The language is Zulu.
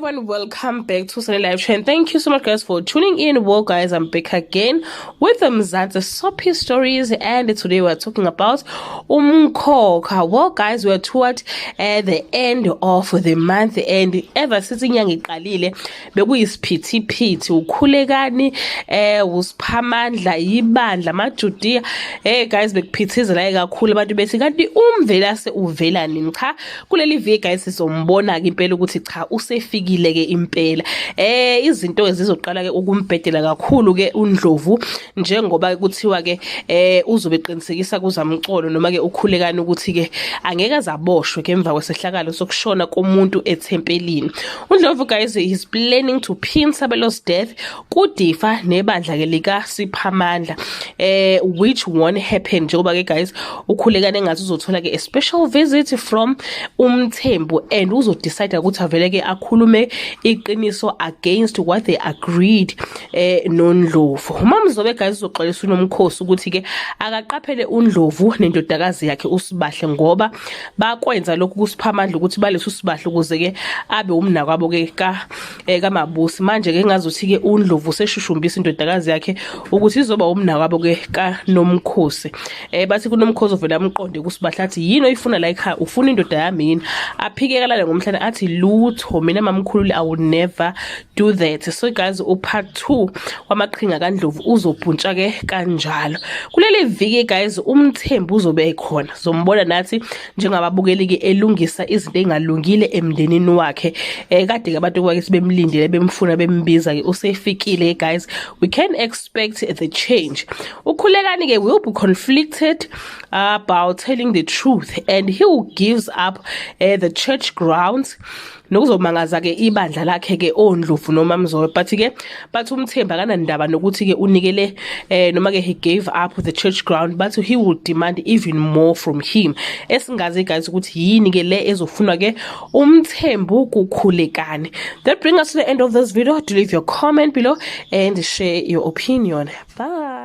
Everyone, welcome back to Sunday Live Trend. Thank you so much, guys, for tuning in. Well, guys, I'm back again with the Mzansi Soapy Stories, and today we're talking about Umkhokha. Well, guys, we're toward the end of the month, and ever since inyanga iqalile bekuyisiphithiphithi, uKhulekani, uSiphamandla, ibandla amaJudiya. Hey guys, bekuphithizela kakhulu, abantu bethi kanti uMvelase uvela nini? Cha, kuleli viki, guys, sizombona ke impela ukuthi cha, usefikile ke impela. Izinto zizoqala ke ukumbhedela kakhulu ke uNdlovu, njengoba kuthiwa ke uzobe eqinisekisa kuZamcolo noma ke uKhulekani ukuthi ke angeke azaboshwe ke emva kwesehlakalo sokushona komuntu ethempelini. UNdlovu, guys, is planning to pin Sabelo's death kuDifa nebandla ke lika Siphamandla, which won't happen, njengoba ke, guys, uKhulekani engathi uzothola ke a special visit from uMthembu and uzodecide ukuthi avele ke akhulume iqiniso against what they agreed noNdlovu. UMamzobe, guys, uzoxolisa uNomkhosi ukuthi ke akaqaphele uNdlovu nendodakazi yakhe uSibahle, ngoba bakwenza lokhu kuSiphamandla ukuthi balese uSibahle ukuze ke abe umnakwabo ke ka kaMabusi. Manje ke ngazuthi ke uNdlovu useshushumbisa indodakazi yakhe ukuthi izoba umnakwabo ke kaNomkhosi. Bathi kuNomkhosi ovela amqonde kuSibahle athi, "Yini oyifuna la ekhaya? Ufuna indoda yami yini?" Aphike kalale ngomhlane athi, "Lutho mina, mamkhulule, I will never do that." So guys, upart 2 wamaqhinga kaNdlovu uzobhuntsha ke kanjalo kuleli viki. Guys, uMthembu uzobe ekhona, zombona nathi njengababukeli ke elungisa izinto engalungile emndenini wakhe. Kade ke abantu kwake bemlindile, bemfuna, bembiza ke, usefikile. Guys, we can expect the change. UKhulekani ke will be conflicted about telling the truth and he will gives up the church grounds, nokuzomangaza-ke ibandla lakhe-ke oNdlovu noMamzobe. But-ke bathi uMthembu akanandaba nokuthi-ke unikele noma-ke he gave up the church ground, but he will demand even more from him. Esingazi, guys, ukuthi yini-ke le ezofunwa-ke uMthembu kuKhulekani. That bring us to the end of this video. Do leave your comment below and share your opinion. Bye.